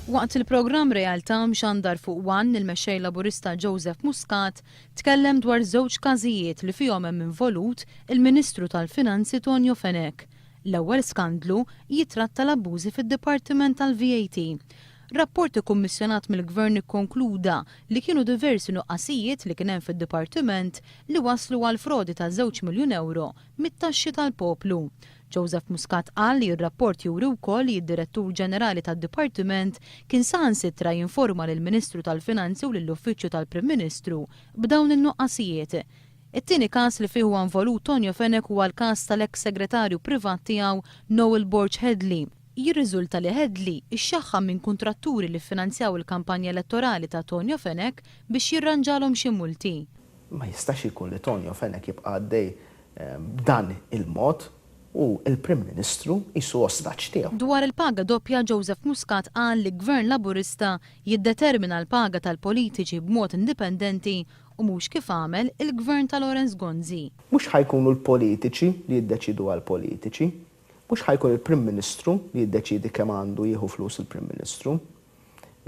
Waqt il-programm Realtà mxandar fuq One, il-Mexxej Laburista Joseph Muscat tkellem dwar żewġ każijiet li fihom hemm involut il-Ministru tal-Finanzi Tonio Fenech. L-ewwel skandlu jitratta l-abbużi fid-Dipartiment tal-VAT. Rapport ikkummissjonat mill-Gvern ikkonkluda li kienu diversi nuqqasijiet li kien hemm fid-dipartiment li wasslu għal frodi ta' żewġ miljun ewro mit-taxxi tal-poplu. Joseph Muscat qal li r-rapport juri wkoll li d-Direttur Ġenerali tad-Dipartiment kien saħansitra jinforma lill-Ministru tal-Finanzi u lill-Uffiċċju tal-Prim Ministru b'dawn in-nuqqasijiet. It-tieni każ li fih huwa involut Tonio Fenech huwa l-każ tal-eks segretarju privat tiegħu Noel Borg Hedley. Jirriżulta li Hedley ixxaħħam minn kuntratturi li ffinanzjaw il-kampanja elettorali ta' Tonio Fenech biex jirranġalhom xi multi. Ma jistax ikun li Tonio Fenech jibqa' għaddej b'dan il-mod u l-Prim Ministru qisu ostaġġ tiegħu. Dwar il-paga doppja Joseph Muscat qal li Gvern Laburista jiddetermina l-paga tal-politiċi b'mod indipendenti u mhux kif għamel il-Gvern ta' Lawrence Gonzi. Mhux ħa jkunu l-politiċi li jiddeċiedu għall-politiċi. Mhux ħa jkun il-Prim Ministru li jiddeċiedi kemm għandu jieħu flus il-Prim Ministru,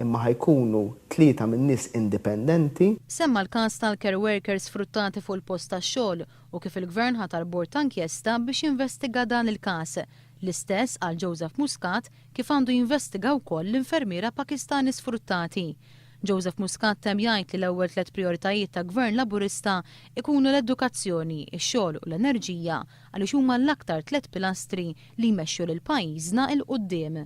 imma ħa jkunu tlieta min-nies indipendenti. Semma l-każ tal-care workers sfruttati fuq il-post tax-xogħol u kif il-Gvern ħatar bord ta' inkjesta biex jinvestiga dan il-każ. L-istess, qal Joseph Muscat, kif għandu jinvestiga wkoll l-infermiera Pakistani sfruttati. Joseph Muscat temm jgħid li l-ewwel tlett prijoritajiet ta' Gvern Laburista jkunu l-edukazzjoni, ix-xogħol u l-enerġija għaliex huma l-aktar tlett pilastri li jmexxu lil pajjiżna 'l quddiem.